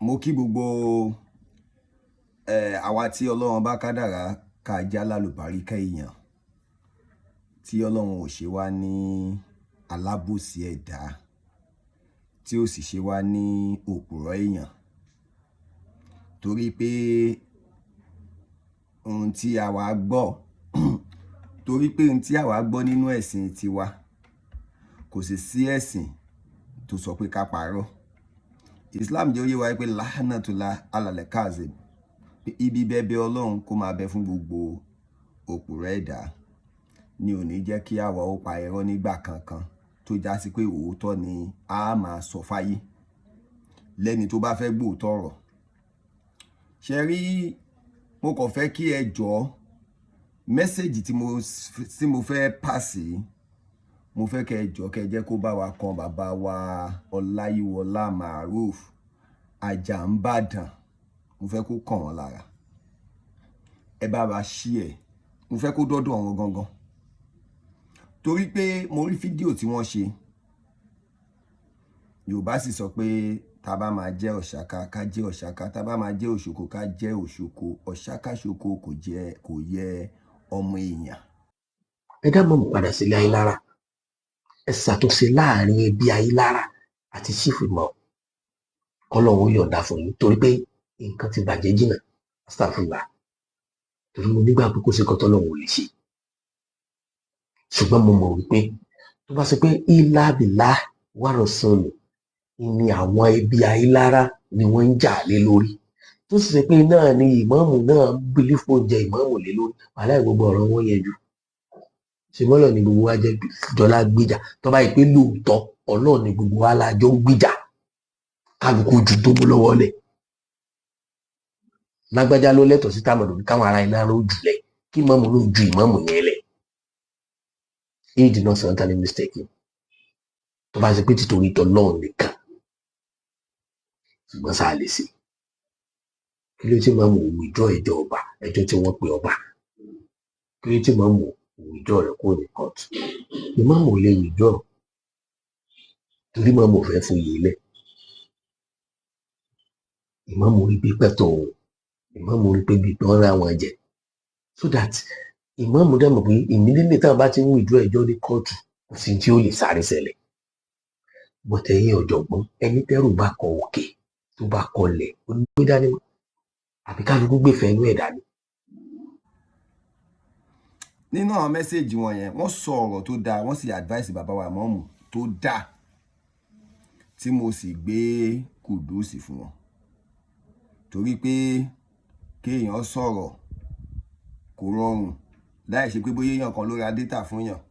Mo kí gbogbo àwa tí Ọlọ́run bá kádàrá ká já lálùbáríkà èèyàn, tí Ọlọ́run ò ṣe wá ní alábòsí ẹ̀dá, tí ó sì ṣe wá ní òpùrọ́ èèyàn. Torí pé ohun tí àwa gbọ́, torí pé ohun tí àwa gbọ́ nínú ẹ̀sìn tiwa, kò sì sí ẹ̀sìn tó sọ pé ká parọ́. Islam jẹ́ ó yé wa pé lahanatullah alalẹ̀ kazeem, pé ibi bẹ́bẹ́ Ọlọ́run kó máa bẹ fún gbogbo òpùrọ́ ẹ̀dá. Ni ò ní jẹ́ kí àwa ó pa irọ́ nígbà kankan, tó já sí pé òótọ́ ni a máa sọ fáyé lẹ́ni tó bá fẹ́ gbóòótọ́ ọ̀rọ̀. Ṣe rí, mo kàn fẹ́ kí ẹ jọ̀ọ́, message tí mo fẹ́ pàṣẹ, mo fẹ́ kẹ́ ẹ jọ̀ọ́, kẹ́ ẹ jẹ́ kó bá wa kan bàbá wa Ọláyíwọlá Maruf Ajanbadan. Mo fẹ́ kó kàn wọ́n lára. Ẹ bá wa ṣí ẹ, mo fẹ́ kó dọ́dọ̀ wọn gangan, torí pé mo rí fídíò tí wọ́n ṣe. Yorùbá sì sọ pé tá a bá máa jẹ́ ọ̀ṣàká, ká jẹ́ ọ̀ṣàká; tá a bá máa jẹ́ òṣòkò, ká jẹ́ òṣòkò. Ọ̀ṣàká ṣòkò kò jẹ́, kò yẹ ọmọ èèyàn. Ẹ dá mọ̀mọ́ padà sílé Ayílára. Ẹ ṣàtúnṣe láàrin ẹbí Ayílára àti Chief Imam, kọ́lọ́hún yọ̀ǹda fún yín, torí pé nǹkan ti bàjẹ́ jìnnà. Astagfirullah, torí mo nígbà pé kò sí nǹkan tọ́lọ́hún ò lè ṣe, ṣùgbọ́n mo mọ̀ wípé tó bá ṣe pé ìlàbìlà wàrọ̀sọ̀lù ni àwọn ẹbí Ayílára ni wọ́n ń jà lé lórí, tó sì ṣe pé náà ni ìmáàmù náà bílífò jẹ ìmáàmù lé lórí, wàhálà gbogbo ọ̀rọ̀ wọn yẹn jù ṣùgbọ́n ní gbogbo wa jẹ́ jọlá gbìjà. Tó bá yìí pé lóòótọ́ Ọlọ́run ni gbogbo wa la jọ ń gbìjà, kálukú ju tó mú lọ́wọ́ lẹ̀. Lágbájá ló lẹ́tọ̀ọ́ sí tàmọ̀dò, káwọn ará iná ló jù lẹ̀, kí ìmáàmù ló ju ìmáàmù yẹn lẹ̀. He did not certainly mistake him, tó bá ṣe pé títorí tọlọ́run nìkan. Ṣùgbọ́n sáà lè ṣe kí ló tí ìmáàmù withdraw ẹjọ́ ọba, ẹjọ́ tí wọ́n pe ọba? Kí ló tí ìmáàmù withdraw rẹ̀ kúrò ní court? Ìmáàmù ò lè withdraw, torí ìmáàmù ò fẹ́ fòye lẹ̀. Ìmáàmù rí bí pẹ̀tọ̀ òun, ìmáàmù rí pé bí pé wọ́n rán àwọn jẹ, so that ìmáàmù dẹ̀ mọ̀ pé immediately táwọn bá ti ń withdraw ẹjọ́ ní kóòtù, kò sí tí ó lè sáré ṣẹlẹ̀. But ẹ̀yin ọ̀jọ̀gbọ́n, ẹni tẹ́rù bá kọ òkè, tó bá kọlẹ̀, ó ní gbé dání mọ́, àbí kálukú gbé fẹ́ inú ẹ̀ dání. Nínú àwọn message wọn yẹn, wọ́n sọ ọ̀rọ̀ tó dáa, wọ́n sì advice bàbá wa mọ́mù tó dáa, tí mo sì gbé kudos fún wọn, torí pé kéèyàn sọ̀rọ̀ kò rọrùn láì ṣe pé bóyá èèyàn kan ló ra data fún yàn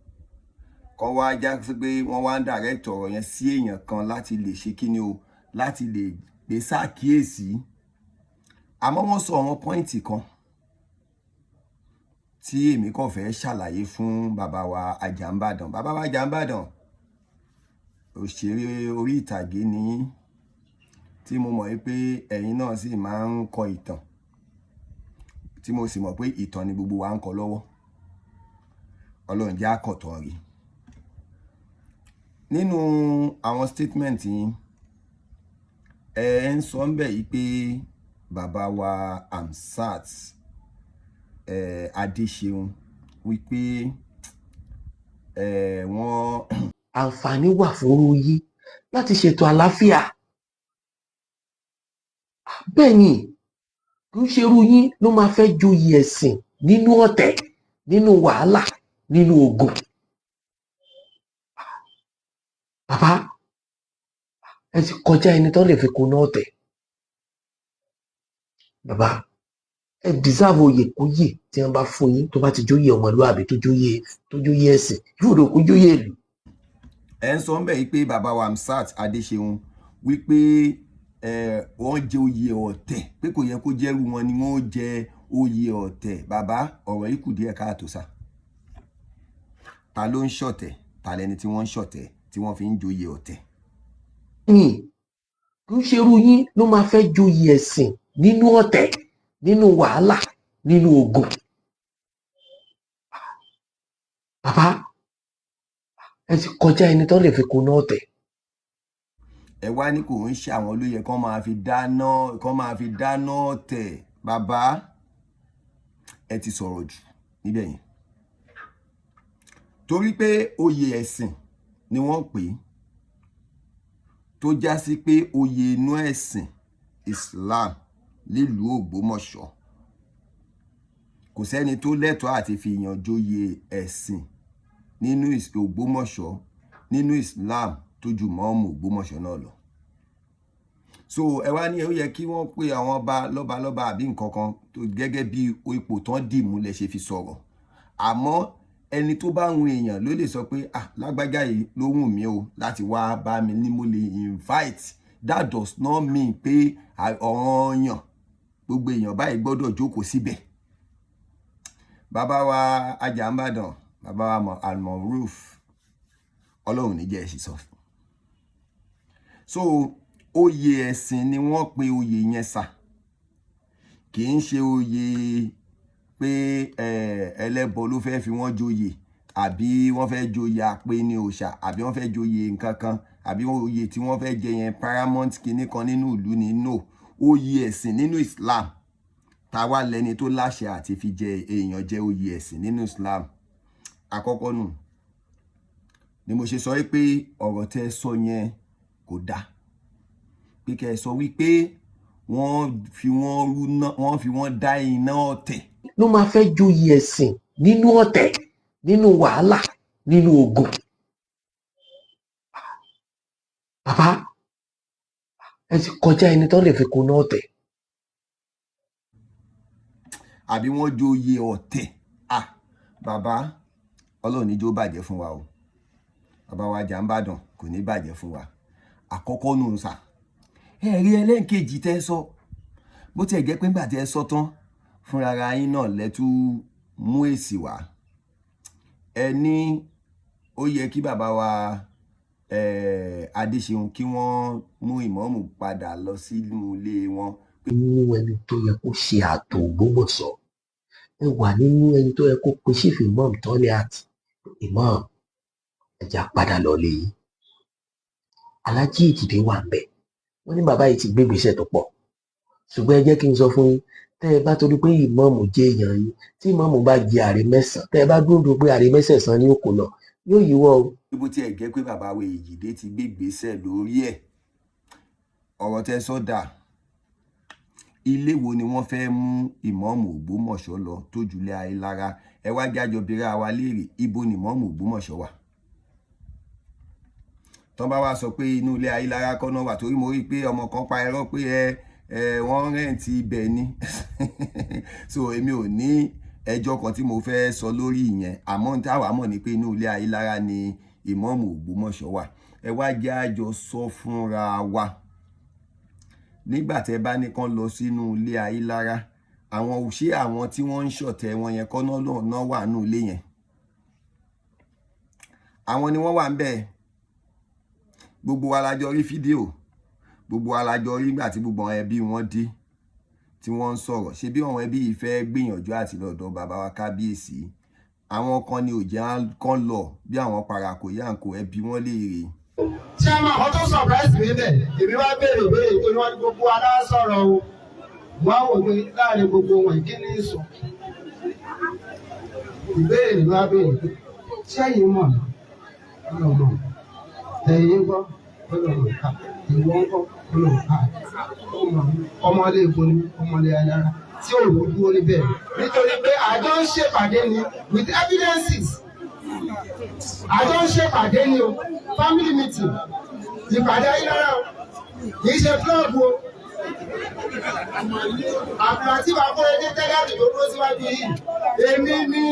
kan, wá já sí pé wọ́n wá ń direct ọ̀rọ̀ yẹn sí èèyàn kan láti lè ṣe kíni o, láti lè gbé ṣàkíyèsí. Àmọ́ wọ́n sọ àwọn point kan tí èmi kàn fẹ́ ṣàlàyé fún bàbá wa Àjàǹbàdàn. Bàbá wa Àjàǹbàdàn, òṣèré orí ìtàgé ni yín, tí mo mọ̀ pé ẹ̀yin náà sì máa ń kọ ìtàn, tí mo sì mọ̀ pé ìtàn ni gbogbo wa ń kọ lọ́wọ́. Ọlọ́run jẹ́ àkọ̀tàn rí. Nínú àwọn statement yín, ẹ ń sọ ń bẹ̀ yìí pé bàbá wa Hamzat Adéṣeun, wípé wọ́n Àǹfààní wà fún yín láti ṣètò àlàáfíà. Bẹ́ẹ̀ ni, kì í ṣe irú yín ló máa fẹ́ joyè ẹ̀sìn nínú ọ̀tẹ̀, nínú wàhálà, nínú ogun. Bàbá, ẹ ti kọjá ẹni tó lè fi kuná ọ̀tẹ̀. Bàbá, ẹ deserve oyè kóyè tí wọ́n bá fún yín, tó bá ti jóyè ọmọlúwàbí, tó jóyè ẹ̀sìn, yóò kó jóyè ìlú. Ẹ ń sọ ń bẹ̀ yìí pé bàbá wa Hamzat Adéṣeun, wípé wọ́n jẹ oyè ọ̀tẹ̀, pé kò yẹ kó jẹ́rú wọn ni wọ́n jẹ oyè ọ̀tẹ̀. Bàbá, ọ̀rọ̀ yìí kù díẹ̀ káàtó sá. Ta ló ń ṣọ̀tẹ̀? Ta lẹni tí wọ́n ń ṣọ̀tẹ̀ tí wọ́n fi ń joyè ọ̀tẹ̀? Kì í ṣe irú yín ló máa fẹ́ joyè ẹ̀sìn nínú ọ̀tẹ̀, nínú wàhálà, nínú ogun. Bàbá, ẹ ti kọjá ẹni tó lè fi kuná ọ̀tẹ̀. Ẹ wá ní kò ń ṣe àwọn ló yẹ kán máa fi dáná tẹ̀. Bàbá, ẹ ti sọ̀rọ̀ jù níbẹ̀ yẹn, torí pé oyè ẹ̀sìn ni wọ́n pè é, tó já sí pé oyè inú ẹ̀sìn Islam nílùú Ògbómọ̀ṣọ́. Kò sẹ́ni tó lẹ́tọ̀ọ́ àti fi yàn joyè ẹ̀sìn nínú Ògbómọ̀ṣọ́, nínú Islam, tó ju mọ́ọ̀mù Ògbómọ̀ṣọ́ náà lọ. So ẹ wá ní ó yẹ kí wọ́n pe àwọn ọba lọ́balọ́ba àbí nǹkan kan tó gẹ́gẹ́ bí ipò tán dì mú lẹ ṣe fi sọ̀rọ̀. Àmọ́ ẹni tó bá hun èèyàn ló lè sọ pé, "Ah, lágbájá yìí ló wù mí o láti wá bá mi ní mo lè invite." That does not mean pé ọ̀ranyàn gbogbo èèyàn báyìí gbọ́dọ̀ jókòó síbẹ̀. Bàbá wa Ajàmbàdàn, bàbá wa Almoruf, Ọlọ́run ní jẹ́ ẹ̀ sì sọ. So oyè ẹ̀sìn ni wọ́n pe oyè yẹn sà, kì í ṣe oyè pé ẹlẹ́bọ ló fẹ́ fi wọ́n joyè, àbí wọ́n fẹ́ joyè àpè ní òòṣà, àbí wọ́n fẹ́ joyè nǹkan kan, àbí oyè tí wọ́n fẹ́ jẹ yẹn paramount kinní kan nínú ìlú ni. No, oyè ẹ̀sìn nínú Islam, ta wá lẹni tó láṣẹ àti fi jẹ èèyàn jẹ oyè ẹ̀sìn nínú Islam? Àkọ́kọ́ nù ni mo ṣe sọ pé ọ̀rọ̀ tẹ́ sọ yẹn kò dáa, pé kẹ́ ẹ sọ wípé wọ́n fi wọ́n rúná, wọ́n fi wọ́n dá iná ọ̀tẹ̀. Ló máa fẹ́ joyè ẹ̀sìn nínú ọ̀tẹ̀, nínú wàhálà, nínú ogun. Bàbá, ẹ ti kọjá ẹni tó lè fi kuná ọ̀tẹ̀. Àbí wọ́n joyè ọ̀tẹ̀. Ah, bàbá, Ọlọ́run ní jó bàjẹ́ fún wa o. Bàbá wa Jàǹbàdàn, kò ní bàjẹ́ fún wa. Àkọ́kọ́ nù sà. Ẹ rí ẹlẹ́ǹkejì tẹ́ sọ, bó tiẹ̀ jẹ́ pé ńgbà tẹ́ sọ tán fúnra ara yín náà lẹ́tú mú èsì wá. Ẹ ní ó yẹ kí bàbá wa Adéṣeun kí wọ́n mú ìmọ̀ọ́mù padà lọ sínú ilé wọn. Nínú ẹni tó yẹ kó ṣe ààtò Ògbómọ̀ṣọ́, ẹ wà nínú ẹni tó yẹ kó pe Chief Imam Toliat, "Imam, ẹ jẹ́ á padà lọ lé yín." Alhaji Èjìdé wà ń bẹ̀. Wọ́n ní bàbá yìí ti gbé ìgbésẹ̀ tó pọ̀, ṣùgbọ́n ẹ jẹ́ kí n sọ fún yín, tẹ́ ẹ bá torí pé ìmáàmù jẹ́ èèyàn yín, tí ìmáàmù bá jẹ àrè mẹ́sàn-án, tẹ́ ẹ bá dúró dúró pé àrè mẹ́sẹ̀sán ní òkò lọ, yóò yíwọ́ o. Bó tiẹ̀ jẹ́ pé bàbá wa Èjìdé ti gbé ìgbésẹ̀ lórí ẹ̀, ọ̀rọ̀ tẹ́ sọ dà. Ilé wo ni wọ́n fẹ́ mú ìmọ̀ọ́mù Ògbómọ̀ṣọ́ lọ tó jùlẹ̀ Ayílára? Ẹ wá jájọ bíra wa léèrè, ibo ni ìmọ̀ọ́mù Ògbómọ̀ṣọ́ wà? Tọ́ bá wá sọ pé inú ilé Ayílára kọ́ náà wà, torí mo rí i pé ọmọ kan pa irọ́ pé ẹ wọ́n rent ibẹ̀ ni. So èmi ò ní ẹjọ́ kan tí mo fẹ́ sọ lórí ìyẹn, àmọ́ ní táwa mọ̀ ni pé inú ilé Ayílára ni ìmọ̀ọ́mù Ògbómọ̀ṣọ́ wà. Ẹ wá jẹ́ àjọ sọ fúnra wa, nígbà tẹ́ bá ní kán lọ sínú ilé Ayílára, àwọn ṣé àwọn tí wọ́n ń ṣọ̀tẹ̀ wọn yẹn kọ́ náà wà nínú ilé yẹn? Àwọn ni wọ́n wà ń bẹ̀. Gbogbo wa la jọ rí fídíò, gbogbo wa la jọ rí nígbà tí gbogbo àwọn ẹbí wọn dé tí wọ́n ń sọ̀rọ̀. Ṣé bí àwọn ẹbí yìí fẹ́ gbìyànjú àti lọ́dọ̀ bàbá wa kábíyèsí, àwọn kan ni ò jẹ́ kán lọ, bí àwọn parako yàǹkó ẹbí wọn léèrè. Chairman, àwọn tó surprise mi bẹ̀, èmi wá béèrè ìbéèrè tó ní wọ́n ní gbogbo aláṣọ̀rọ̀ o. Wọ́n á wò pé láàrin gbogbo wọn, kí ni sọ? Ìbéèrè ni wọ́n á béèrè pé, ṣẹ́yìn mọ̀ ní? Ọlọ́mọ. Ẹ̀yin ń kọ́? Ọlọ́mọ. Ìwọ ń kọ́? Ọlọ́mọ. Ọmọlé èkó ni, ọmọlé Ayára tí ò rú dúró níbẹ̀. Nítorí pé àjọ ń ṣèpàdé ni with evidences. Àjọ ń ṣèpàdé ni o, family meeting, ìpàdé Ayélujára o, kì í ṣe club o. Abdulateef Akóredé tẹ́lẹ̀ tó dúró síwájú yìí, èmi ní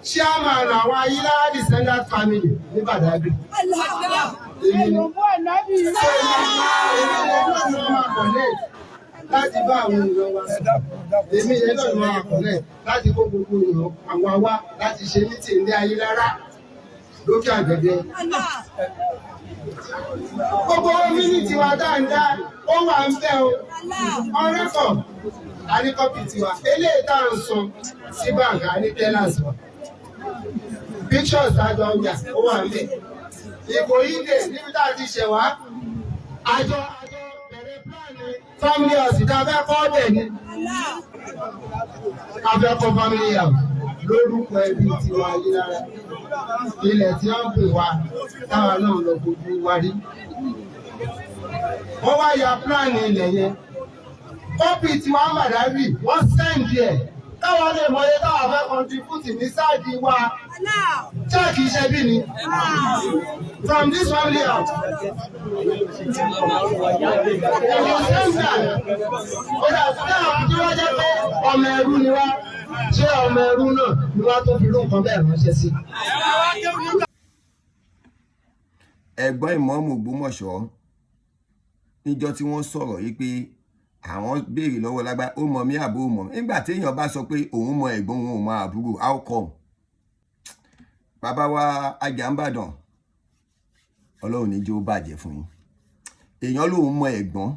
chairman àwọn Ayélujára descendant family ní Badagry. Èmi ni. So èmi ni náà ni wọ́n máa connect láti bá àwọn èèyàn wa sọ̀rọ̀. Èmi yẹn náà ni wọ́n máa connect láti kó gbogbo èèyàn àwọn wá láti ṣe meeting ní Ayélujára lókè àgbẹ̀dẹ. Gbogbo minute wa tá à ń dá, ó wà ń bẹ́ o. On record, a ní copy tiwa. Eléyìí tá à ń san sí báǹkì, a ní tellers wa. Pictures àjọ ọjà, ó wà ń bẹ̀. Ìkòyí dè níbi tá a ti ṣẹ̀ wá. Àjọ bẹ̀rẹ̀ plan family house tá a fẹ́ kọ́ bẹ̀ ni. A fẹ́ kọ́ family house lórúkọ ẹbí tiwa Ayílára. Ilẹ̀ tí wọ́n ń pè wá táwa náà lọ fojú wa rí. Wọ́n wá ya plan ilẹ̀ yẹn. Copy tiwa Màdábì, wọ́n send ẹ̀. Táwa lè mọ iye táwa fẹ́ contribute ní side wa. Ṣé kìí ṣe bí ni? From this family house. If you send that, ó dà sí àwọn tí wọ́n jẹ́ pé ọmọ ẹrú ni wá. Ṣé ọmọ ẹrú náà ni wá tó fi irú nǹkan bẹ́ẹ̀ ránṣẹ́ sí? Ẹ̀gbọ́n ìmọ̀ọ́mù Ògbómọ̀ṣọ́ níjọ́ tí wọ́n sọ̀rọ̀ yìí pé àwọn béèrè lọ́wọ́ lágbá, ó mọ̀ mí àbó mọ̀ mí. Nígbà téèyàn bá sọ pé òun mọ ẹ̀gbọ́n, òun ò mọ àbúrò, how come? Bàbá wa Ajáǹbàdàn, Ọlọ́run ní jẹ́ ó bàjẹ́ fún yín. Èèyàn lòun mọ ẹ̀gbọ́n,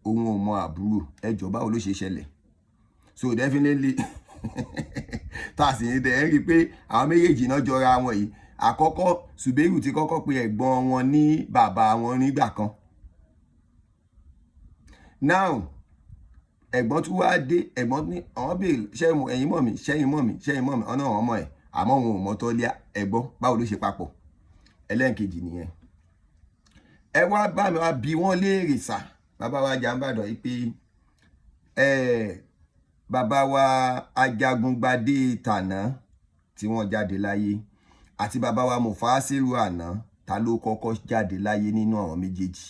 òun ò mọ àbúrò. Ẹ jọ̀ọ́, báwo ló ṣe ṣẹlẹ̀? So definitely, tá a sì ń dẹ̀ ń rí i pé àwọn méjèèjì náà jọra wọn yìí. Àkọ́kọ́, Ṣùbẹ́rù ti kọ́kọ́ pe ẹ̀gbọ́n wọn ní bàbá wọn nígbà kan. Now ẹ̀gbọ́n tún wá dé, ẹ̀gbọ́n ní àwọn béèrè, ṣẹ́yìn ẹ̀yin mọ̀ mí, ṣẹ́yìn mọ̀ mí, ṣẹ́yìn mọ̀ mí? Ọ̀nà àwọn ọmọ ẹ̀, àmọ́ òun ò mọ̀ Tọ́líà. Ẹ̀gbọ́n, báwo ló ṣe papọ̀? Ẹlẹ́ǹkejì nìyẹn. Ẹ wá bá mi wá bí wọ́n léèrè sà, bàbá wa Jàǹbàdàn yìí, pé ẹ bàbá wa Ajagungbadé tàná tí wọ́n jáde láyé àti bàbá wa Mufasiru àná, ta ló kọ́kọ́ jáde láyé nínú àwọn méjèèjì?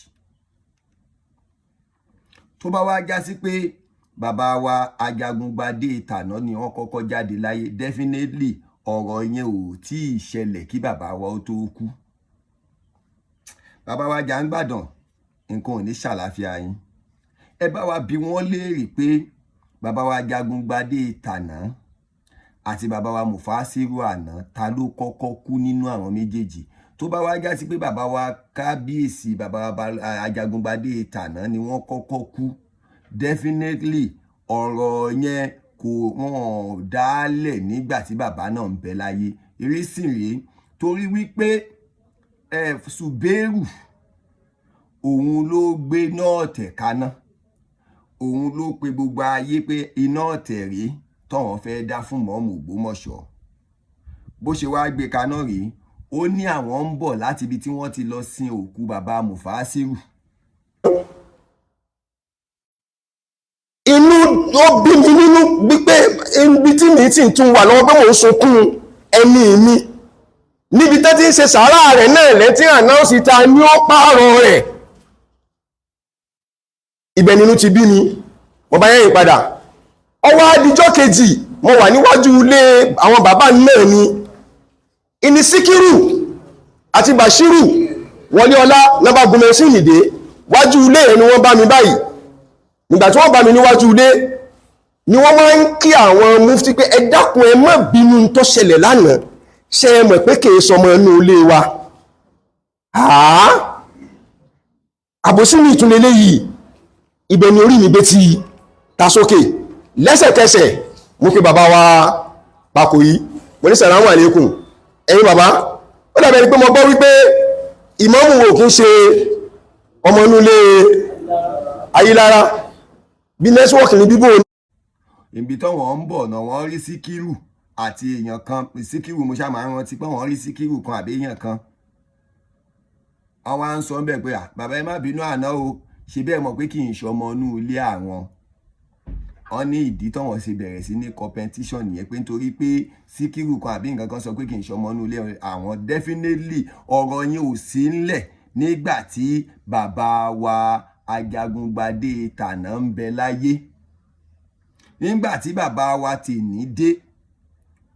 Tó bá wá já sí pé bàbá wa Ajagungbadé tàná ni wọ́n kọ́kọ́ jáde láyé, definitely ọ̀rọ̀ yẹn ò tí ì ṣẹlẹ̀ kí bàbá wa ó tó kú. Bàbá wa Jàǹgbàdàn, nǹkan ò ní ṣàlàáfíà yín. Ẹ bá wa bi wọ́n léèrè pé bàbá wa Ajagungbadé tàná àti bàbá wa Mufasiru àná, ta ló kọ́kọ́ kú nínú àwọn méjèèjì? Tó bá wá já sí pé bàbá wa kábíyèsí, bàbá wa Ajagungbadé tàná ni wọ́n kọ́kọ́ kú, definitely ọ̀rọ̀ yẹn kò wọ́n dálẹ̀ nígbà tí bàbá náà ń bẹ láyé. Ìrísí rèé, torí wípé ẹ Ṣùbẹ́rù, òun ló gbé náà tẹ̀ kaná, òun ló pe gbogbo ayé pé iná ọ̀tẹ̀ rèé tọ́wọ́n fẹ́ dá fún mọ́mù Ògbómọ̀ṣọ́. Bó ṣe wá gbé kaná rèé, ó ní àwọn ń bọ̀ láti ibi tí wọ́n ti lọ sin òkú bàbá Mufasiru. Inú ó bí mi nínú wípé ibi tí mi sì tún wà lọ́wọ́ pé mò ń sunkún ẹni mi níbi tẹ́ ti ń ṣe sàárà rẹ̀ náà lẹ́tí ànáùsì ta ní ó pààrọ̀ rẹ̀. Ibẹ̀ nínú ti bí mi, mo bá yẹ̀yìn padà. Ọwọ́ adijọ́ kejì, mo wà níwájú ilé àwọn bàbá náà ni ìní Síkírù àti Bashiru wọlé ọlá náà bá gun mẹ́sìnì dé wájú ilé ẹ̀ ni wọ́n bá mi báyìí. Nígbà tí wọ́n bá mi níwájú ilé ni wọ́n máa ń kí àwọn mufti pé ẹ dákun, ẹ má bínú tó ṣẹlẹ̀ lánàá, ṣe é mọ̀ pé kìí sọmọ inú ilé wa. Àá àbòsí mi ìtúnlẹ̀ léyìí. Ibẹ̀ ni orí mi gbé ti ta sókè lẹ́sẹ̀kẹsẹ̀. Mo pe bàbá wa Pàkó yìí, mo ní sàlámù àlékún, ẹ̀yin bàbá, ó dàbẹ̀ ni pé mo gbọ́ wípé ìmáàmù wo kí ń ṣe ọmọ inú ilé Ayílára bí nẹ́tíwọ́ọ̀kì ní bíbò. Ibi táwọn ń bọ̀ náà, wọ́n rí Síkírù àti èèyàn kan. Síkírù, mo ṣáà máa ń rántí pé wọ́n rí Síkírù kan àbí èèyàn kan. Wọ́n wá ń sọ bẹ́ẹ̀ pé bàbá, ẹ má bínú àná o, ṣe bẹ́ẹ̀ mọ̀ pé kì í ṣọmọ inú ilé àwọn. Wọ́n ní ìdí táwọn ṣe bẹ̀rẹ̀ sí ní competition nìyẹn, pé nítorí pé Síkírù kan àbí nǹkan kan sọ pé kì í ṣọmọ inú ilé àwọn. Definitely ọ̀rọ̀ yẹn ò sí ńlẹ̀ nígbà tí bàbá wa Ajagungbadé tàná ń bẹ láyé. Nígbà tí bàbá wa tèní dé,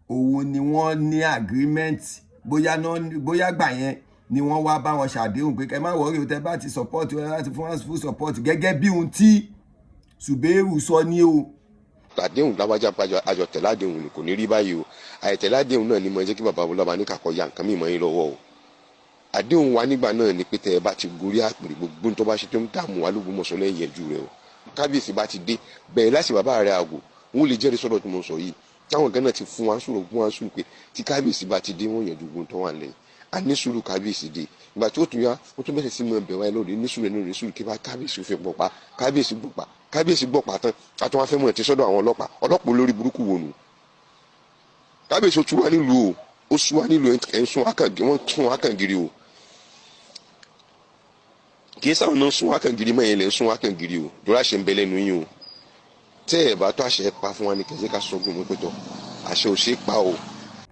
òun ni wọ́n ní agreement. Bóyá náà, bóyá gbà yẹn ni wọ́n wá bá wọn ṣàdéhùn pé kẹ́ má worry o, tẹ́ bá ti support ẹ láti fún wọn full support, gẹ́gẹ́ bí ohun tí Ṣùbẹ́rù sọ ní o. Àdéhùn láwájá, àjọ tẹ̀lé àdéhùn ni, kò ní rí báyìí o. Àìtẹ̀lé àdéhùn náà ni mo jẹ́ kí bàbá Ọlọ́ba ní kàkọ́ ya nǹkan mímọ́ yín lọ́wọ́ o. Àdéhùn wa nígbà náà ni pé tẹ́ ẹ bá ti gorí àpèrè, gbogbo tó bá ṣe tó ń dààmú wa l'Ógbómọ̀ṣọ́ lẹ́yìn ẹ̀jú rẹ o. Kábíyèsí bá ti dé bẹ̀rẹ̀ láti bàbá rẹ̀ àgò, wọn lè jẹ́rìí sọ́dọ̀ tí mo sọ yìí, táwọn kan náà ti fún wa sọ̀rọ̀ fún wa sùn pé tí kábíyèsí bá ti dé, wọ́n yẹn gbogbo tó wà lẹ́yìn. A ní sùúrù, kábíyèsí dé. Ìgbà tí ó tún yá, ó tún bẹ̀rẹ̀ sí mọ bẹ̀ wáyé lóde, ní sùúrù, ní sùúrù, kí bá kábíyèsí fi pọ̀ pa. Kábíyèsí gbọ̀ pa, kábíyèsí gbọ̀ pa tán, a tún wá fẹ́ mọ̀ ti sọ́dọ̀ àwọn ọlọ́pàá. Ọlọ́pàá olórí burúkú wo nù? Kábíyèsí, ó tú wá nílùú o, ó sú wá nílùú. Ẹ̀ ń sún wákàn, wọ́n sún wákàn gírí o. Kì í sáwọn náà sún wákàn gírí mọ́, yẹn lẹ́ ń sún wákàn gírí o. Dọ́là ṣe ń bẹ lẹ́nu yín o. Tẹ́ ẹ̀ bá tó àṣẹ pa fún wa ní kẹsí ká sọ gbọmọ pẹ̀tọ́, àṣẹ ò ṣe é pa o.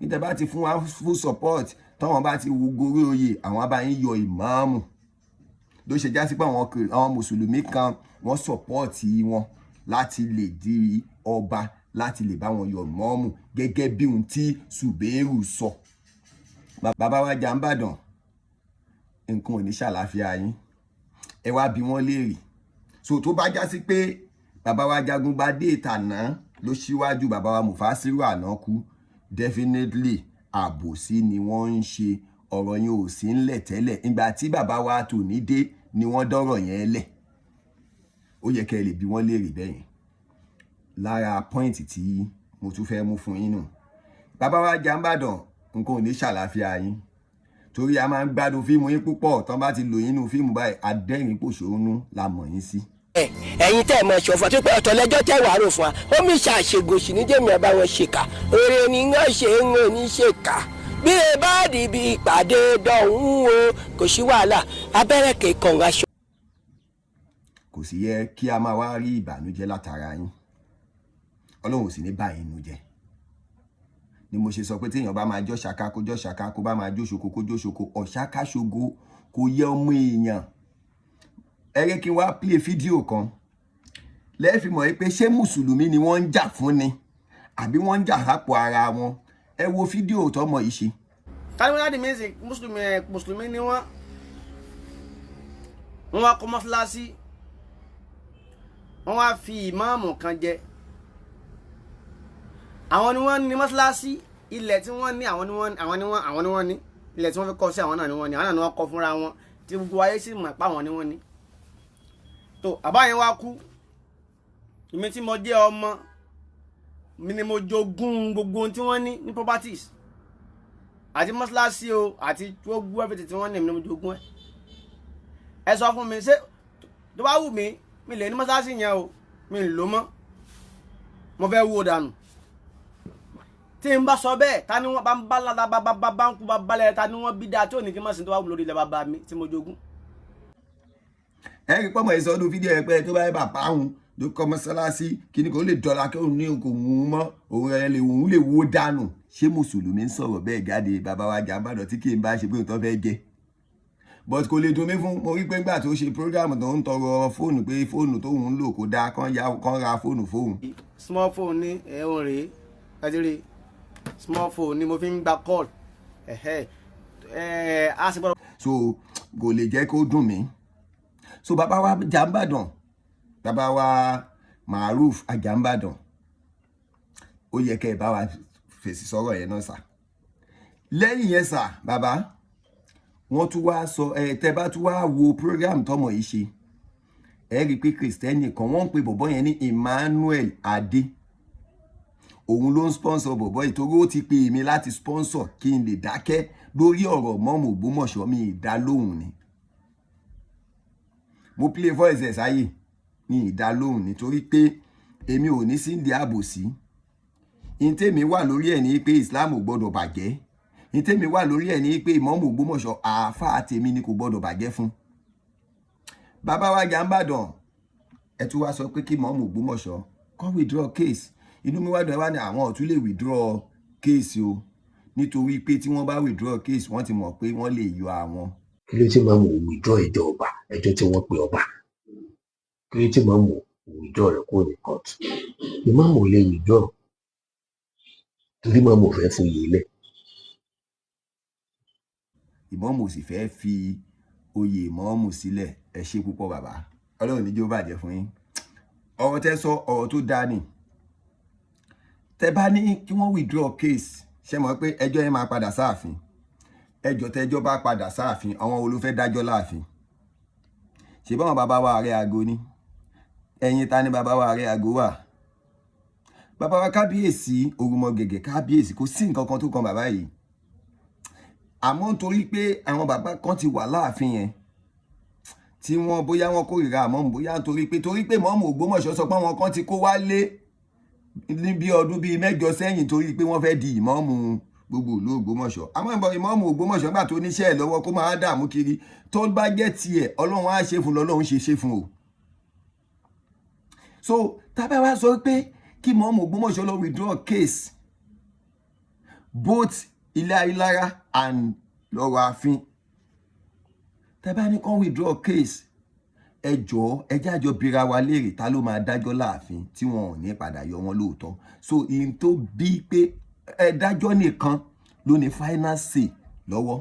Níta bá ti fún wa full support, táwọn bá ti wu gorí oyè, àwọn bá yín yọ ìmáàmù. Ló ṣe já sí pé àwọn mùsùlùmí kan, wọ́n support wọn láti lè di ọba, láti lè bá wọn yọ ìmáàmù, gẹ́gẹ́ bí ohun tí Ṣùbẹ́rù sọ. Bàbá wa Jàǹbàdàn, nǹkan ò ní ṣàlàáfíà yín. Ẹ wá bí wọ́n léèrè. So tó bá já sí pé bàbá wa Jagungbadé ìtànà ló ṣíwájú bàbá wa Mufasiru àná kú, definitely àbòsí ni wọ́n ń ṣe. Ọ̀rọ̀ yẹn ò sí ńlẹ̀ tẹ́lẹ̀. Ìgbà tí bàbá wa tòní dé ni wọ́n dọ́rọ̀ yẹn lẹ̀. Ó yẹ kẹ́ ẹ lè bí wọ́n léèrè bẹ́yẹn. Lára point tí mo tún fẹ́ mú fún yín nù, bàbá wa Jàǹbàdàn, nǹkan ò ní ṣàlàáfíà yín, torí a máa ń gbádùn fíìmù yín púpọ̀. Tán bá ti lò yín nínú fíìmù báyìí, adẹ́rìn pòṣónú la mọ̀ yín sí. Ẹ̀yin tẹ́ ẹ̀ mọ̀ ṣọ̀fọ̀ tó pé ọ̀tọ̀ lẹ́jọ́ tẹ́ wàá rò fún wa, ó mi ṣàṣègùn sí ní jẹ́mi ọba wọn ṣèkà oore ni wọ́n ṣe ń wọ́n ní ṣèkà. Bí ẹ bá dìbì ìpàdé dọ̀hún o, kò sí wàhálà, abẹ́rẹ́ kẹ̀kọ́ aṣọ. Kò sì yẹ kí a máa wá rí ìbànújẹ́ látara yín. Ọlọ́run ò sì ní bá yín nu jẹ́. Ni mo ṣe sọ pé téèyàn bá máa jọ́ ṣaka, kó jọ́ ṣaka, kó bá máa jó ṣoko, kó jó ṣoko. Ọ̀ṣáká ṣogo kò yẹ ọmọ èèyàn. Ẹ rí kí n wá play fídíò kan lẹ́ẹ̀fì mọ̀ pé ṣé mùsùlùmí ni wọ́n ń jà fún ni, àbí wọ́n ń jà sápò ara wọn. Ẹ wo fídíò tọmọ yìí ṣe. Kálíwọ́n mi sì mùsùlùmí ẹ̀, mùsùlùmí ni wọ́n. Wọ́n wá kọ́ mọ́ṣáláṣí, wọ́n wá fi ìmáàmù kan jẹ. Àwọn ni wọ́n ní mọ́ṣáláṣí. Ilẹ̀ tí wọ́n ní, àwọn ni wọ́n, àwọn ni wọ́n, àwọn ni wọ́n ní ilẹ̀ tí wọ́n fi kọ́ sí. Àwọn náà ni wọ́n ní, àwọn náà ni wọ́n kọ́ fúnra wọn, tí gbogbo ayé sì mọ̀ pé àwọn ni wọ́n ní. Tó àbá yẹn wá kú, èmi tí mo jẹ́ ọmọ mi ni mo jogún gbogbo ohun tí wọ́n ní ní properties àti mọ́ṣáláṣí o, àti gbogbo everything tí wọ́n ní, èmi ni mo jogún ẹ̀. Ẹ sọ fún mi, ṣé tó bá wù mí, mi lè ní mọ́ṣáláṣí yẹn o, mi ń lò mọ́, mo fẹ́ wó dànù? Tí n bá sọ bẹ́ẹ̀, ta ni wọ́n bá ń bá lára bá bá bá bá ń kú bá balẹ̀? Ta ni wọ́n bí dáa tí ò ní kí n má sin tó bá wù lórí ilẹ̀ bàbá mi tí mo jogún? Ẹ rí pọ́nmọ́ ìsọdún fídíò ẹ pé tó bá yẹ bàbá òun ló kọ́ mọ́sálásí, kíní kò lè dọ́là kí òun ní kò mú un mọ́, òun ẹ lè òun lè wó dànù. Ṣé mùsùlùmí ń sọ̀rọ̀ bẹ́ẹ̀ jáde? Bàbá wa Jàǹbàdàn, tí kì í bá ṣe pé òun tó fẹ́ jẹ, but kò lè dùn mí fún. Mo rí pé nígbà tó ṣe program tó ń tọrọ fóònù, pé fóònù tóun ń lò kó dáa, kán ya kán ra fóònù fóun. Small phone ní ẹ̀hún rèé. Ẹ ti rí, small phone ni mo fi ń gba call. Ẹ̀hẹ́ ẹ̀ á sì gbọ́dọ̀. So kò lè jẹ́ kó dùn mí. So bàbá wa Jàǹbàdàn, bàbá wa Maruf Ajàǹbàdàn, ó yẹ kẹ́ ẹ bá wa fèsì sọ̀rọ̀ yẹn náà sà. Lẹ́yìn yẹn sà, bàbá wọ́n tún wá sọ ẹ, tẹ́ bá tún wá wo program tọmọ yìí ṣe, ẹ rí i pé kristẹni kan, wọ́n ń pe bọ̀bọ́ yẹn ní Emmanuel Adé, òun ló ń sponsor bọ̀bọ́ yìí, torí ó ti pè mí láti sponsor kí n lè dákẹ́ lórí ọ̀rọ̀ mọ́mù Ògbómọ̀ṣọ́. Mi ìdálóhùn ni mo play voice ẹ̀ sáyè ní ìdálóhùn, nítorí pé èmi ò ní sí ní àbòsí. Ìtẹ́mi wà lórí ẹ̀ ní pé Islam ò gbọ́dọ̀ bàjẹ́. Ìtẹ́mi wà lórí ẹ̀ ní pé ìmọ̀ọ́mù Ògbómọ̀ṣọ́, àáfàá tèmi ni, kò gbọ́dọ̀ bàjẹ́ fún. Bàbá wa Jàǹbàdàn, ẹ tún wá sọ pé kí ìmọ̀ọ́mù Ògbómọ̀ṣọ́ kó withdraw case. Inú mi wá dùn. Ẹ wá ní àwọn ò tún lè withdraw case o, nítorí pé tí wọ́n bá withdraw case, wọ́n ti mọ̀ pé wọ́n lè yọ àwọn. Kí ló tí máa mú withdraw ẹjọ́ ọba, ẹjọ́ tí wọ́n pe ọba? Kí ló tí máa mú withdraw rẹ̀ kúrò ní court? Ìmáàmù ò lè withdraw, torí máàmù ò fẹ́ fún yìí lẹ̀. Ìmọ̀ọ́mù ò sì fẹ́ fi oyè ìmọ̀ọ́mù sílẹ̀. Ẹ ṣe púpọ̀, bàbá. Ọlọ́run ní jẹ́ ó bàjẹ́ fún yín. Ọ̀rọ̀ tẹ́ sọ, ọ̀rọ̀ tó dáa ni. Tẹ́ bá ní kí wọ́n withdraw case, ṣe mọ̀ pé ẹjọ́ yẹn máa padà sáàfin? Ẹjọ́ tẹ́jọ́ bá padà sáàfin, àwọn wo ló fẹ́ dájọ́ láàfin? Ṣe báwọn bàbá wa ààrẹ àgọ́ ni? Ẹ̀yin ta ni bàbá wa ààrẹ àgọ́ wà? Bàbá wa kábíyèsí Òrùmọ̀gẹ̀gẹ̀, kábíyèsí, kò sí nǹkan kan tó kan bàbá yìí. Àmọ́ nítorí pé àwọn bàbá kan ti wà láàfin yẹn tí wọ́n bóyá wọ́n kórìíra ìmọ̀ọ́mù, bóyá torí pé ìmọ̀ọ́mù Ògbómọ̀ṣọ́ sọ pé àwọn kan ti kó wálé ní bí ọdún bíi 8 sẹ́yìn torí pé wọ́n fẹ́ di ìmọ̀ọ́mù gbogbo ìlú Ògbómọ̀ṣọ́. Àmọ́ ìmọ̀ọ́mù Ògbómọ̀ṣọ́ gbà tó níṣẹ́ ẹ̀ lọ́wọ́, kó máa dààmú kiri. Tó bá jẹ́ tiẹ̀, Ọlọ́run á ṣe fún, lọ́lọ́run ṣe ṣe fún o. So tábà wá sọ pé kí ìmọ̀ọ́mù Ògbómọ̀ṣọ́ lọ withdraw case, both ilé Ayílára and lọ́rọ̀ ààfin, tábà ní kàn withdraw case, ẹ jọ̀ọ́, ẹ jẹ́ àjọ bira wa léèrè, ta ló máa dájọ́ láàfin tí wọn ò ní padà yọ wọn lóòótọ́? So ìyẹn tó bí pé ẹ dájọ́ nìkan ló ní final say lọ́wọ́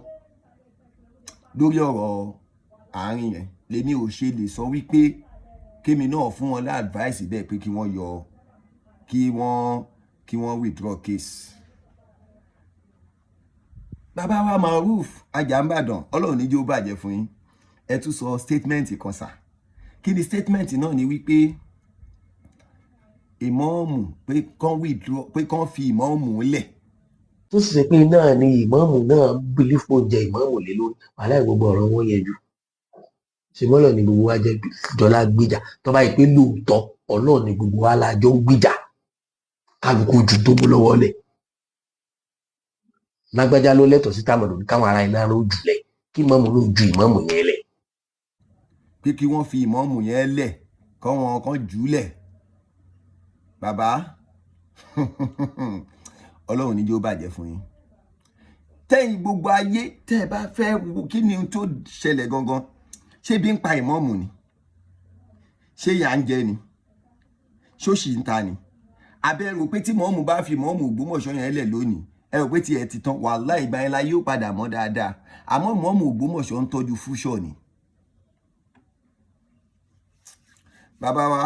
lórí ọ̀rọ̀ àárín yẹn, lèmi ò ṣe lè sọ wípé kémi náà fún wọn lá advice bẹ́ẹ̀ pé kí wọ́n yọ kí wọ́n withdraw case. Bàbá wa Maruf Ajambàdàn, Ọlọ́run níjó bàjẹ́ fún yín. Ẹ tún sọ statement kan sà. Kí ni statement náà? Ni wípé ìmọ̀ọ́mù pé kán withdraw, pé kán fi ìmọ̀ọ́mù lẹ̀. Tó sì ṣe pé náà ni ìmáàmù náà believe jẹ ìmáàmù lé lórí wàhálà, gbogbo ọ̀rọ̀ wọn yẹn jù ṣèmọ́lọ̀ ni gbogbo wa jẹ́ jọlá gbìjà. Tó bá yìí pé lóòótọ́ Ọlọ́run ni gbogbo wa la jọ ń gbìjà, kálukú ju tó mú lọ́wọ́ lẹ̀. Lágbájá ló lẹ́tọ̀ọ́ sí, tàmọ̀dò ní káwọn ará iná ló jùlẹ̀, kí ìmáàmù ló ju ìmáàmù yẹn lẹ̀. Pé kí wọ́n fi ìmọ̀ọ́mù yẹn lẹ̀, kọ́ wọn kan jù ú lẹ̀. Bàbá, Ọlọ́run níjó bàjẹ́ fún yín. Tẹ́yìn gbogbo ayé tẹ́ ẹ bá fẹ́ wo kí ni tó ṣẹlẹ̀ gangan, ṣé bí ń pa ìmọ̀ọ́mù ni? Ṣé ìyà ń jẹ ni? Ṣóṣì ń ta ni? Abẹ́ rò pé tí mọ̀ọ́mù bá fi mọ̀ọ́mù Ògbómọ̀ṣọ́ yẹn lẹ̀ lónìí, ẹ rò pé tiẹ̀ ti tán? Wàhálà ìgbà yẹn la yóò padà mọ́ dáadáa. Àmọ́ mọ̀ọ́mù Ògbómọ̀ṣọ́ ń tọ́jú future ni. Bàbá wa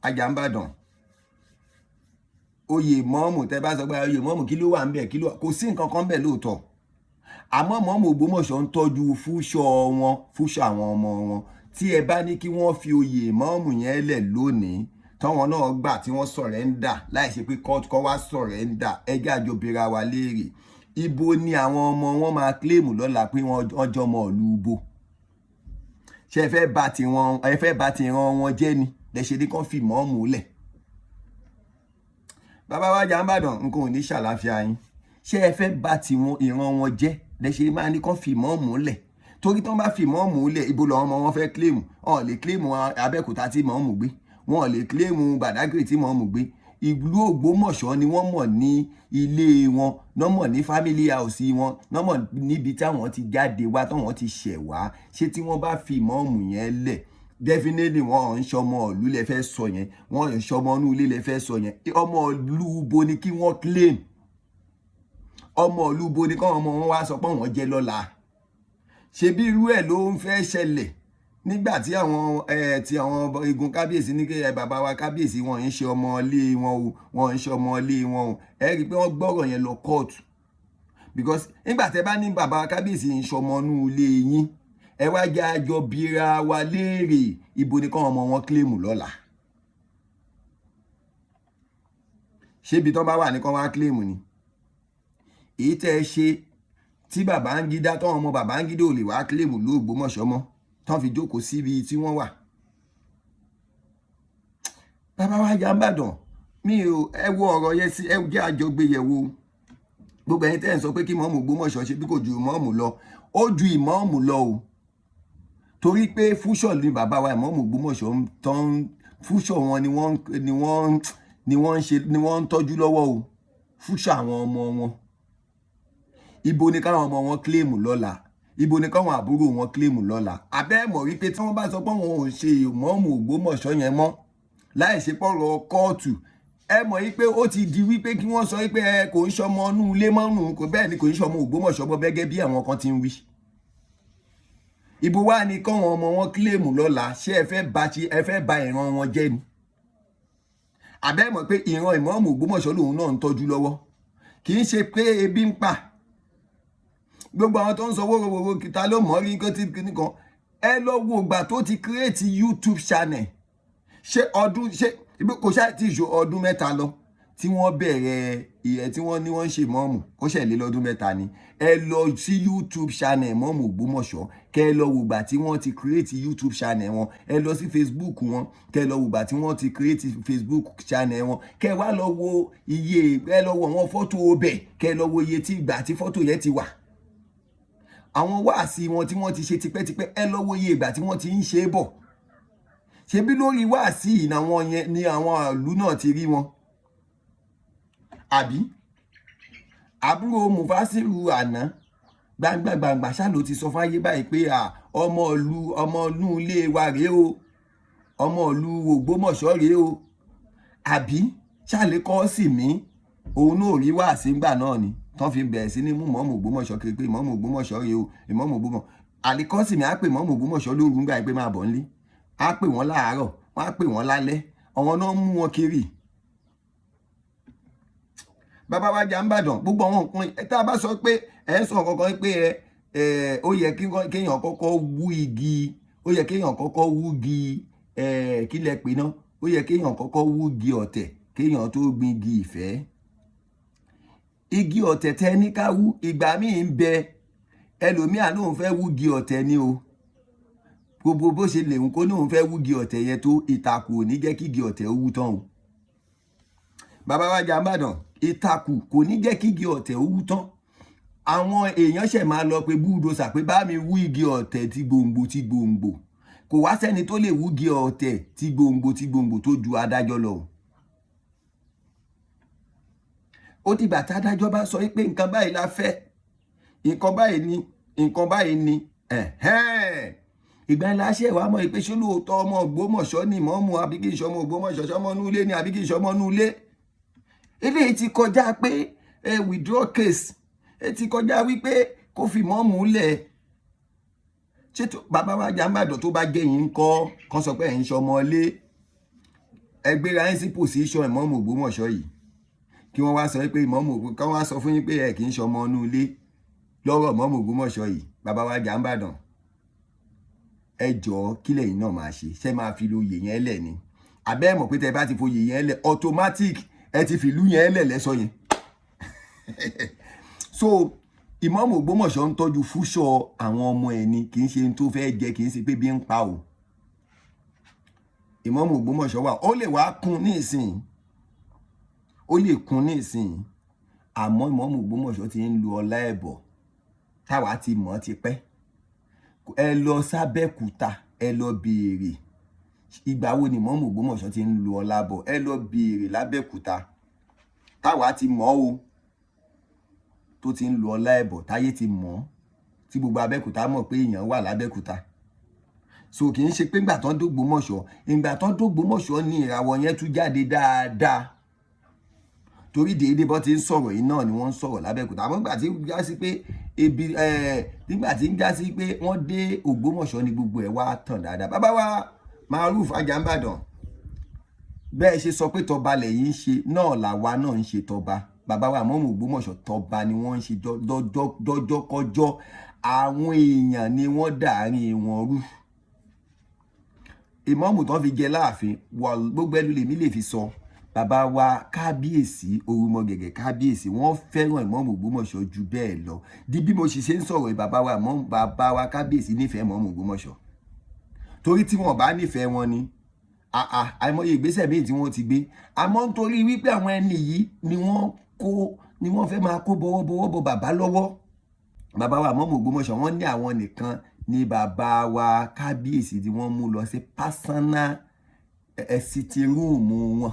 Ajàmbàdàn, oyè mọ́ọ̀mù, tẹ́ bá sọ pé oyè mọ́ọ̀mù, kí ló wà ń bẹ̀? Kí ló kò sí nǹkan kan bẹ̀ lóòótọ́. Àmọ́ mọ́ọ̀mù Ògbómọ̀ṣọ́ ń tọ́jú future wọn, future àwọn ọmọ wọn. Tí ẹ bá ní kí wọ́n fi oyè mọ́ọ̀mù yẹn lẹ̀ lónìí, táwọn náà gbà tí wọ́n surrender láì ṣe pé court kọ́ wá surrender, ẹjẹ́ àjọ bera wa léèrè, ibo ni àwọn ọmọ wọn máa claim lọ́la pé wọ́n jọmọ ìlú ibo? Ṣé ẹ fẹ́ bà tiwọn, ẹ fẹ́ bà tìran wọn jẹ́ ni lẹ ṣe ní kán fi mọ́ọ̀mù lẹ̀? Bàbá wa Jàǹbàdàn, nǹkan ò ní ṣàlàáfíà yín. Ṣé ẹ fẹ́ bà tiwọn ìran wọn jẹ́ lẹ ṣe máa ní kán fi mọ́ọ̀mù lẹ̀? Torí tán bá fi mọ́ọ̀mù lẹ̀, ibo làwọn ọmọ wọn fẹ́ claim? Wọn lè claim Abẹ́òkúta tí mọ́ọ̀mù gbé, wọn lè claim Badagry tí mọ́ọ̀mù gbé. Ìlú Ògbómọ̀ṣọ́ ni wọ́n mọ̀ ní ilé wọn, náà mọ̀ ní family house wọn, náà mọ̀ níbi táwọn ti jáde wá, táwọn ti ṣẹ̀ wá. Ṣé tí wọ́n bá fi mọ́ọ̀mù yẹn lẹ̀, definitely wọn ò ń ṣọmọ ìlú lẹ fẹ́ sọ yẹn, wọn ò ń ṣọmọ inú ilé lẹ fẹ́ sọ yẹn. Ọmọ ìlú bo ni kí wọ́n claim? Ọmọ ìlú bo ni kọ́ ọmọ wọn wá sọ pé wọ́n jẹ́ lọ́la? Ṣebí irú ẹ̀ ló ń fẹ́ ṣẹlẹ̀ nígbà tí àwọn ẹ tí àwọn igun kábíyèsí ní kí ẹ bàbá wa kábíyèsí, wọn ń ṣe ọmọ ilé wọn o, wọn ń ṣe ọmọ ilé wọn o. Ẹ rí i pé wọ́n gbọ́rọ̀ yẹn lọ kóòtù, because nígbà tẹ́ bá ní bàbá wa kábíyèsí ń ṣọmọ inú ilé yín, ẹ wá jẹ́ àjọ bíra wa léèrè, ibo ni kọ́ ọmọ wọn claim lọ́la? Ṣébi tán bá wà ní kọ́ wá claim ni? Èyí tẹ́ ẹ ṣe tí Babangida, tán ọmọ Babangida ò lè wá claim lóògbómọ̀ṣọ́ mọ́, tán fi jókòó síbi tí wọ́n wà. Bàbá wa Jàǹbàdàn, mi ò, ẹ wo ọ̀rọ̀ yẹn sí, ẹ jẹ́ àjọgbéyẹ̀wò. Gbogbo ẹ̀yin tẹ́ ẹ̀ ń sọ pé kí mọ́ọ̀mù Ògbómọ̀ṣọ́ ṣe bí kò ju ìmọ̀ọ́mù lọ, ó ju ìmọ̀ọ́mù lọ o, torí pé future ni bàbá wa ìmọ̀ọ́mù Ògbómọ̀ṣọ́ tán. Future wọn ni wọ́n ń ṣe, ni wọ́n ń tọ́jú lọ́wọ́ o, future àwọn ọmọ wọn. Ibo ni káwọn ọmọ wọn claim lọ́la? Ibo ni káwọn àbúrò wọn claim lọ́la? Abẹ́ mọ̀ wípé tí wọ́n bá sọ pé wọn ò ṣe ìmọ̀ọ́mù Ògbómọ̀ṣọ́ yẹn mọ́ láì ṣe pọ̀rọ̀ kóòtù, ẹ mọ̀ wípé ó ti di wípé kí wọ́n sọ wípé ẹ kò ń ṣọmọ inú ilé mọ́nù, kò bẹ́ẹ̀ ni kò ń ṣọmọ Ògbómọ̀ṣọ́ mọ́, gẹ́gẹ́ bí àwọn kan ti ń wí. Ibo wá ni káwọn ọmọ wọn claim lọ́la? Ṣé ẹ fẹ́ ba ìran wọn jẹ́ ni? Àbẹ́ mọ̀ pé ìran ìmọ̀ọ́mù Ògbómọ̀ṣọ́ lòun náà ń tọ́jú lọ́wọ́. Kì í ṣe pé ebi ń pa gbogbo àwọn tó ń sọ wórówóró kìtà ló mọ̀ rí nǹkan tí kìíní kan. Ẹ lọ wo ìgbà tó ti create YouTube channel. Ṣé ọdún, ṣé kò ṣáà tí ju ọdún 3 lọ Tí wọ́n bẹ̀rẹ̀ ìyẹn tí wọ́n ní wọ́n ń ṣe mọ́ọ̀mù, ó ṣẹ̀ lé lọ́dún 3 ni. Ẹ lọ sí YouTube channel Mọ́ọ̀mù Ògbómọ̀ṣọ́, kẹ́ ẹ lọ wògbà tí wọ́n ti create YouTube channel wọn. Ẹ lọ sí Facebook wọn, kẹ́ ẹ lọ wògbà tí wọ́n ti create Facebook channel wọn. Kẹ́ ẹ wá lọ wo iye, ẹ lọ wo àwọn fọ́tò ọbẹ̀, kẹ́ ẹ lọ wo iye tí ìgbà tí fọ́tò yẹn ti wà, àwọn wáàsí wọn tí wọ́n ti ṣe tipẹ́tipẹ́. Ẹ lọ wo iye ìgbà tí wọ́n ti ń ṣe é bọ̀. Ṣebí lórí wáàsí yìí làwọn yẹn ni àwọn ìlú náà ti rí wọn, àbí àbúrò Mufasiru àná gbangba gbangba ṣá ló ti sọ fáyé báyìí pé à ọmọ ìlú, ọmọ inú ilé wa rèé o, ọmọ ìlú Ògbómọ̀ṣọ́ rèé o. Àbí ṣàlẹ́ kọ́ sí mi, òun náà rí wáàsí ńgbà náà ni tán fi bẹ̀rẹ̀ sí ní mú mọ́mù Ògbómọ̀ṣọ́ kiri pé Ìmáàmù Ògbómọ̀ṣọ́ rèé o, Ìmáàmù Ògbómọ̀. Àlìkọ́sì mi á pè Mọ́mù Ògbómọ̀ṣọ́ lóru ńgbà pé máa bọ̀ ńlé, á pè wọ́n láàárọ̀, wọ́n á pè wọ́n lálẹ́. Àwọn náà mú wọn kiri. Bàbá wa jà ń bàdàn, gbogbo àwọn nǹkan tá a bá sọ pé ẹ ń sọ kankan pé ẹ ẹ ó yẹ kéèyàn kọ́kọ́ wú igi, ó yẹ kéèyàn kọ́kọ́ wú igi, ẹ kí lẹ pè náà, ó yẹ kéèyàn kọ́kọ́ wú igi ọ̀tẹ̀ kéèyàn tó gbin igi ìfẹ́. Igi ọ̀tẹ̀ tẹ ní ká wú, ìgbà míì ń bẹ, ẹlòmíà lóun fẹ́ wú igi ọ̀tẹ̀ ni o. Gbogbo bó ṣe lè ń kó lóun fẹ́ wú igi ọ̀tẹ̀ yẹn tó, ìtàkùn ò ní jẹ́ kí igi ọ̀tẹ̀ ó wú tán o. Bàbá wa jà ń bàdàn, ìtàkùn kò ní jẹ́ kí igi ọ̀tẹ̀ ó wú tán. Àwọn èèyàn ṣẹ̀ máa lọ pé búdòsà pé bá mi wú igi ọ̀tẹ̀ tí gbòǹgbò tí gbòǹgbò. Kò wá sẹ́ni tó lè wú igi ọ̀tẹ̀ tí gbòǹgbò tí gbòǹgbò tó ju adájọ́ lọ o. Ó dìgbà tádájọ́ bá sọ pé nǹkan báyìí la fẹ́, nǹkan báyìí ni, nǹkan báyìí ni, ìgbà ńlá ṣe wàá mọ̀ pé ṣé lóòótọ́ ọmọ Ògbómọ̀ṣọ́ ni mọ́mú àbí kì í ṣọmọ Ògbómọ̀ṣọ́, ṣọmọ inú ilé ni àbí kì í ṣọmọ inú ilé. Eléyìí ti kọjá pé ẹ withdraw case, ẹ ti kọjá wípé kó fi mọ́mú lẹ̀. Ṣé bàbá wa Jàǹbàdàn, tó bá jẹ́ yín ń kọ́ kan sọ pé ẹ̀ ń ṣọmọ ilé, ẹ gbéra yín sí position Ìmáàmù Ògbómọ̀ṣọ́ yìí, kí wọ́n wá sọ pé Ìmáàmù, kí wọ́n wá sọ fún yín pé ẹ kì í ṣọmọ inú ilé lọ́rọ̀ Ìmáàmù Ògbómọ̀ṣọ́ yìí. Bàbá wa Jàǹbàdàn, ẹ jọ̀ọ́, kí lẹ̀yin náà máa ṣe? Ṣé máa fi lóye yẹn lẹ̀ ni? Àbẹ́ ẹ̀ mọ̀ pé tẹ bá ti foyè yẹn lẹ̀, automatic ẹ ti fìlú yẹn lẹ̀ lẹ́sọ yẹn. So Ìmáàmù Ògbómọ̀ṣọ́ ń tọ́jú fúṣọ àwọn ọmọ ẹ̀ ni, kì í ṣe tó fẹ́ jẹ, kì í ṣe pé bí ń pa o. Ìmáàmù Ògbómọ̀ṣọ́ wà, ó lè wá kún ní ìsìn, ó lè kún ní ìsìn, àmọ́ Ìmáàmù Ògbómọ̀ṣọ́ ti ń lu ọlá ẹ̀bọ̀ táwa ti mọ̀ ti pẹ́. Ẹ lọ sábẹ́kúta, ẹ lọ béèrè ìgbà wo ni Ìmáàmù Ògbómọ̀ṣọ́ ti ń lu ọlá bọ̀. Ẹ lọ béèrè lábẹ́kúta táwa ti mọ̀ o, tó ti ń lu ọlá ẹ̀bọ̀, táyé ti mọ̀, tí gbogbo Abẹ́òkúta mọ̀ pé èèyàn wà lábẹ́òkúta. So kì í ṣe pé ìgbà tán dógbómọ̀ṣọ́, ìgbà tán dógbómọ̀ṣọ́ ni ìràwọ̀ yẹn tún jáde dáadáa, torí déédéé bọ́ ti ń sọ̀rọ̀ yìí náà ni wọ́n ń sọ̀rọ̀ lábẹ́òkúta. Àmọ́ nígbà tí ń já sí pé ebi nígbà tí ń já sí pé wọ́n dé Ògbómọ̀ṣọ́ ni gbogbo ẹ̀ wá tàn dáadáa. Bàbá wa Maruf Ajanbadan, bẹ́ẹ̀ ṣe sọ pé tọba lẹ́yìn ń ṣe náà làwa náà ń ṣe tọba. Bàbá wa Ìmáàmù Ògbómọ̀ṣọ́, tọba ni wọ́n ń ṣe dọ́jọ́kọjọ́. Àwọn èèyàn ni wọ́n dàárín wọn rú. Ìmáàmù tán fi jẹ láàfin, gbogbo ẹlú lèmi lè fi sọ, bàbá wa kábíyèsí Orúmọgẹ̀gẹ̀ kábíyèsí, wọ́n fẹ́ràn Ìmáàmù Ògbómọ̀ṣọ́ ju bẹ́ẹ̀ lọ. Di bí mo sì ṣe ń sọ̀rọ̀, bàbá wa, bàbá wa kábíyèsí nífẹ̀ẹ́ Ìmáàmù Ògbómọ̀ṣọ́, torí tí wọ́n bá nífẹ̀ẹ́ wọn ni àìmọye ìgbésẹ̀ míì tí wọ́n ti gbé. Àmọ́ nítorí wípé àwọn ẹni yìí ni wọ́n kó ni wọ́n fẹ́ máa kó bọ́wọ́bọ́wọ́ bọ bàbá lọ́wọ́. Bàbá wa Ìmáàmù Ògbómọ̀ṣọ́, wọ́n ní àwọn nìkan ni bàbá wa kábíyèsí tí wọ́n mú lọ sí personal sitting room wọn.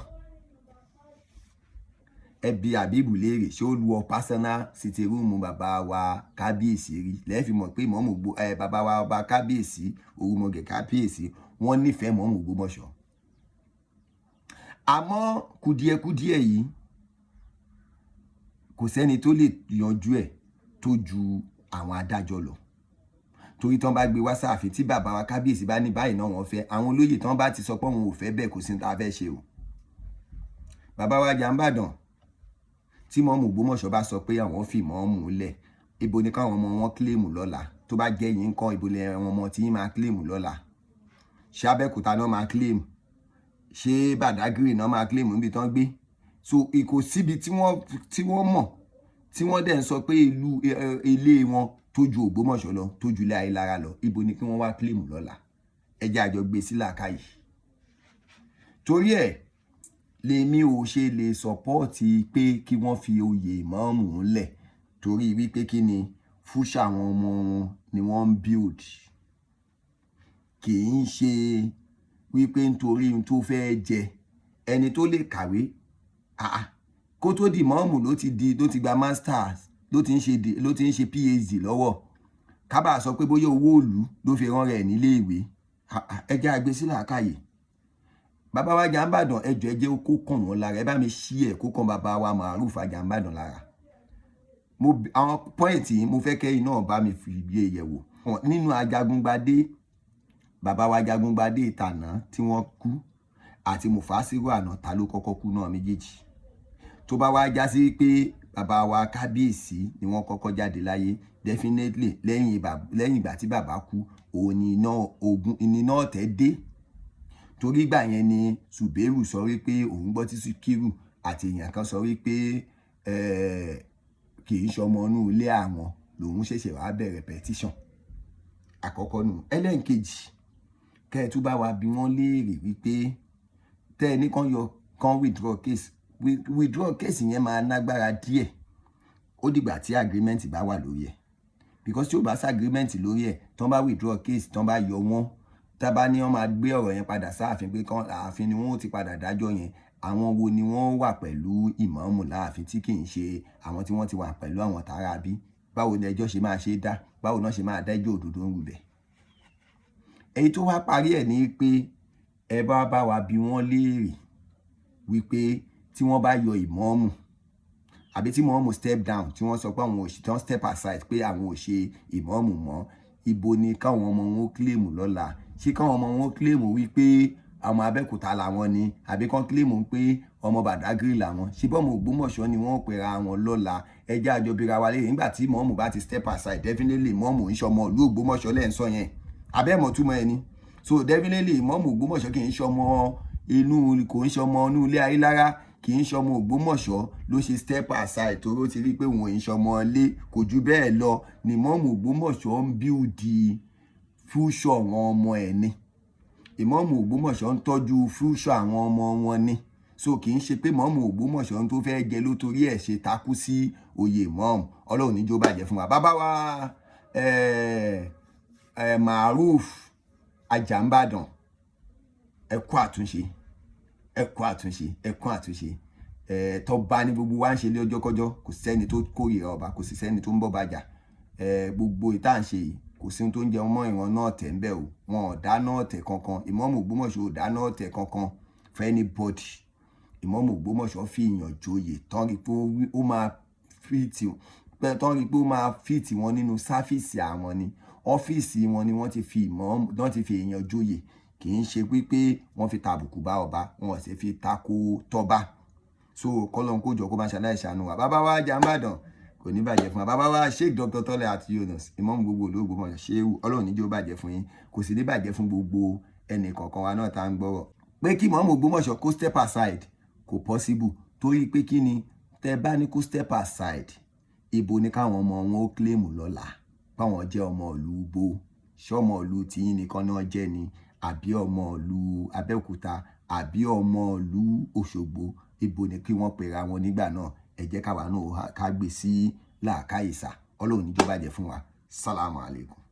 Ẹbí àbíbù léèrè, ṣé ó lu ọ personal sitting room bàbá wa kábíyèsí rí? Lẹ́ẹ̀fì mọ̀ pé Ìmáàmù bàbá wa ọba kábíyèsí Orúmọgẹ̀ kábíyèsí, wọ́n nífẹ̀ẹ́ Ìmáàmù Ògbómọ̀ṣọ́. Àmọ́ kùdìẹ̀kùdìẹ̀ yìí, kò sẹ́ni tó lè yanjú ẹ̀ tó ju àwọn adájọ́ lọ, torí tán bá gbé wá sáàfin, tí bàbá wa kábíyèsí bá ní báyìí náà wọ́n fẹ́, àwọn olóyè tán bá ti sọ pé òun ò fẹ́ bẹ́ẹ̀, kò sí ní tá a fẹ́ ṣe o. Bàbá wa Jàǹbàdàn, tí Ìmáàmù Ògbómọ̀ṣọ́ bá sọ pé àwọn fi ìmáàmù lẹ̀, ibo ni káwọn ọmọ wọn kílèmù lọ́la? Tó bá jẹ́ yín kọ́, ibo ni àwọn ọmọ tí yín máa kílèmù lọ́la? Ṣé Abẹ́òkúta náà máa kílèmù? Ṣé Bàdágìrì náà máa kílèmù níbi tán gbé? So kò síbi tí wọ́n mọ̀ tí wọ́n dẹ̀ ń sọ pé ìlú ilé wọn tó ju Ògbómọ̀ṣọ́ lọ, tó ju ilé Ayélára lọ. Ibo ni kí wọ́n wá claim lọ́la? Ẹ jẹ́ àjọ gbé sí làákàyè. Torí ẹ̀ lèmi ò ṣe lè support pé kí wọ́n fi oyè ìmáàmù ńlẹ̀, torí wípé kí ni future àwọn ọmọ wọn ni wọ́n ń build. Kì í ṣe wípé nítorí ohun tó fẹ́ jẹ. Ẹni tó lè kàwé, ah, kó tó di mọ́ọ̀mù ló ti di, ló ti gba masters, ló ti ń ṣe PhD lọ́wọ́. Kábà sọ pé bóyá owó ìlú ló fi rán rẹ̀ nílé ìwé. Ẹ jẹ́ àgbé sí làákàyè. Bàbá wa Jàǹbàdàn, ẹ jọ̀ọ́, ẹ jẹ́ kó kàn wọ́n lára. Ẹ bá mi ṣí ẹ̀ kó kàn bàbá wa Maruf Jàǹbàdàn lára. Mo àwọn point yìí, mo fẹ́ kẹ́yìn náà bá mi fi gbé yẹ̀wò. Nínú Ajagungbadé, bàbá wa Ajagungbadé ìtànà tí wọ́n kú àti Mufasiru àná, ta ló kọ́kọ́ kú náà méjèèjì? Tó bá wá já sí pé bàbá wa kábíyèsí ni wọ́n kọ́kọ́ jáde láyé, definitely lẹ́yìn ìgbà tí bàbá kú, òun ni iná ogun, iná ọ̀tẹ̀ dé. Torí ìgbà yẹn ni Ṣùbẹ́rù sọ wípé òun gbọ́ tí Síkírù àti èèyàn kan sọ wípé kì í ṣọmọ inú ilé àwọn, lòun ṣẹ̀ṣẹ̀ wá bẹ̀rẹ̀ petition àkọ́kọ́ nù. Ẹlẹ́ǹkejì, kẹ́ ẹ tún bá wa bi wọ́n léèrè wípé tẹ́ ẹ ní kán yọ, kán withdraw case. Withdraw case yẹn máa nágbára díẹ̀. Ó dìgbà tí agreement bá wà lórí ẹ̀, because tí ó bá sí agreement lórí ẹ̀, tán bá withdraw case, tán bá yọ wọ́n, tá bá ní wọ́n máa gbé ọ̀rọ̀ yẹn padà sáàfin pé kán ààfin ni wọ́n ó ti padà dájọ́ yẹn, àwọn wo ni wọ́n wà pẹ̀lú ìmáàmù láàfin tí kì í ṣe àwọn tí wọ́n ti wà pẹ̀lú àwọn tààrà bí? Báwo ni ẹjọ́ ṣe máa ṣe dá? Báwo náà ṣe máa dájọ́ òdodo ń rúbẹ̀? Èyí tó wá parí ẹ̀ ní pé ẹ bá bá wa bi wọ́n léèrè wípé tí wọ́n bá yọ ìmáàmù àbí tí ìmáàmù step down, tí wọ́n sọ pé àwọn ò ṣe, tí wọ́n step aside pé àwọn ò ṣe ìmáàmù mọ́, ibo ni káwọn ọmọ wọn ó claim lọ́la? Ṣé káwọn ọmọ wọn ó claim wípé ọmọ Abẹ́òkúta làwọn ni, àbí kán claim pé ọmọ Bàdágìrì làwọn? Ṣé bọ́mọ Ògbómọ̀ṣọ́ ni wọ́n pera wọn lọ́la? Ẹ jẹ́ àjọ bira wa léèrè. Nígbà tí ìmáàmù bá ti step aside, definitely ìmáàmù ń ṣọmọ ìlú Ògbómọ̀ṣọ́ lẹ́ ń sọ yẹn, abẹ́mọ̀ túmọ̀ ẹni. So definitely ìmáàmù Ògbómọ̀ṣọ́ kì í ṣọmọ inú, kò ń ṣọmọ inú ilé Ayélára, kì í ṣọmọ Ògbómọ̀ṣọ́ ló ṣe step aside, torí ó ti rí i pé òun ì ṣọmọ ilé. Kò ju bẹ́ẹ̀ lọ ni ìmáàmù Ògbómọ̀ṣọ́ ń build future àwọn ọmọ ẹ̀ ni. Ìmáàmù Ògbómọ̀ṣọ́ ń tọ́jú future àwọn ọmọ wọn ni. So kì í ṣe pé ìmáàmù Ògbómọ̀ṣọ́ tó fẹ́ jẹ ló torí ẹ̀ ṣe takú sí oyè ìmáàmù. Ọlọ́run níjó bàjẹ́ fún wa. Bàbá wa Maruf Ajàmbàdàn, ẹ kú àtúnṣe, ẹ kú àtúnṣe, ẹ kú àtúnṣe. Tọ́ba ní gbogbo wa ń ṣe lọ́jọ́kọ́jọ́. Kò sẹ́ni tó kórìíra ọba, kò sì sẹ́ni tó ń bọ́ bàjà. Gbogbo ìta ń ṣe yìí, kò sí ohun tó ń jẹun mọ́ ìran náà tẹ̀ ń bẹ̀ o. Wọn ò dáná ọ̀tẹ̀ kankan. Ìmáàmù Ògbómọ̀ṣọ́ ò dáná ọ̀tẹ̀ kankan for anybody. Ìmáàmù Ògbómọ̀ṣọ́ fi ìyàn joyè tán rí pé ó máa fit, tán rí pé ó máa fit wọn nínú service àwọn ni ọ́fíìsì wọn ni wọ́n ti fi ìmọ̀, wọ́n ti fi èèyàn joyè. Kì í ṣe pé wọ́n fi tàbùkù bá ọba, wọn ò sì fi tako tọba. So kọ́lọ́n kó jọ kó máa ṣàlàyé ṣàánú wa. Bàbá wa Jàǹbàdàn, kò ní bàjẹ́ fún wa. Bàbá wa Sheikh Dr. Tọ́lẹ̀ àti Yunus, ìmáàmù gbogbo ìlú Ògbómọ̀ṣọ́, ṣéwù, Ọlọ́run níjó bàjẹ́ fún yín, kò sì ní bàjẹ́ fún gbogbo ẹnì kọ̀ọ̀kan wa náà tá ń gbọ́rọ̀. Pé kí ìmáàmù Ògbómọ̀ṣọ́ kó step aside, kò possible, torí pé kí ni, tẹ́ bá ní kó step aside, ibo ni káwọn ọmọ wọn ó claim lọ́la báwọn jẹ́ ọmọ ìlú bó? Ṣọmọ ìlú tiyín nìkan náà jẹ́ ni, àbí ọmọ ìlú Abẹ́òkúta, àbí ọmọ ìlú Òṣogbo? Ibo ni kí wọ́n pera wọn nígbà náà? Ẹ jẹ́ káwa náà ká gbé sí làákàyè sà. Ọlọ́run níjó bàjẹ́ fún wa. Sálámù alaykum.